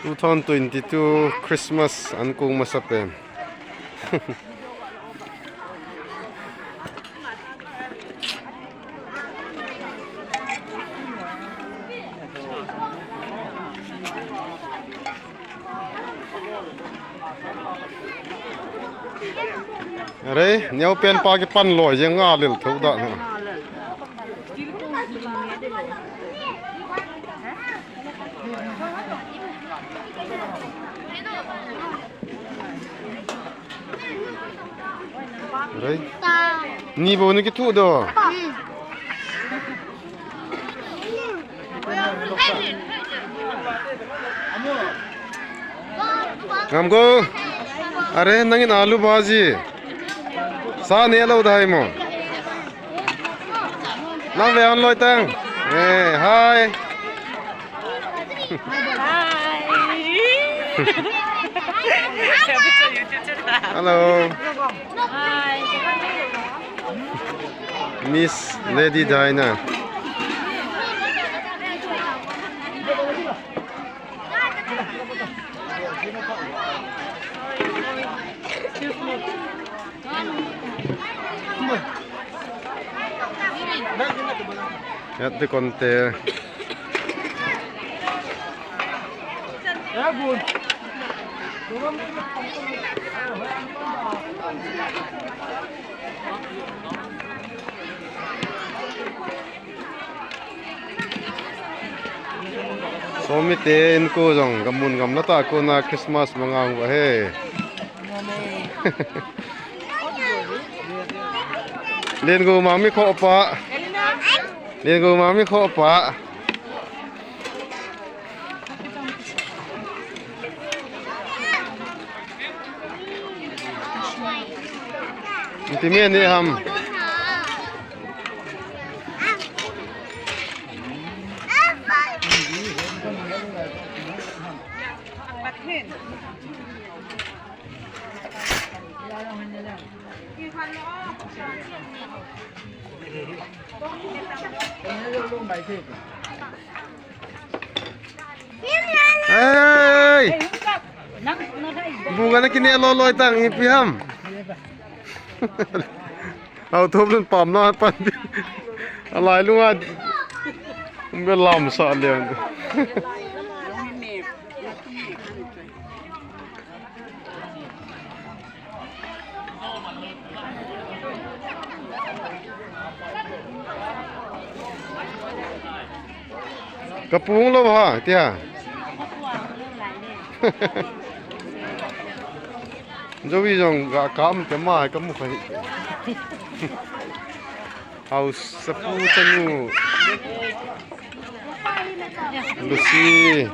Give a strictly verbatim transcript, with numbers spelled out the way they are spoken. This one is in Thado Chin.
Two thousand twenty-two Christmas an kong masa pen. Are, neo pen pa kipan loi jeng a lel tho da. Rei. Ni bou ni kithu do. Ngam go. Are, nangin alu bhaji. Sa ne lo dai mo. Nang ve an loi tang. Eh, hi. Hi. Hello. Hi. Miss Lady Diana. Yat de konte. Somi te in ko jong gamun gam na ta ko na Christmas manga hu he. Len go ma mi kho pa. Len go ma mi kho pa. Inti mi ni ham. Hey! Bukan na kini lo lo tang ipi ham. Au thop lun pam na pan. Alai lunga. Umbe lam sa lian. Ka pung lo ha, tia. Joey jong ga kam te ma ka mu khai. Hausapu chanu. Lucy.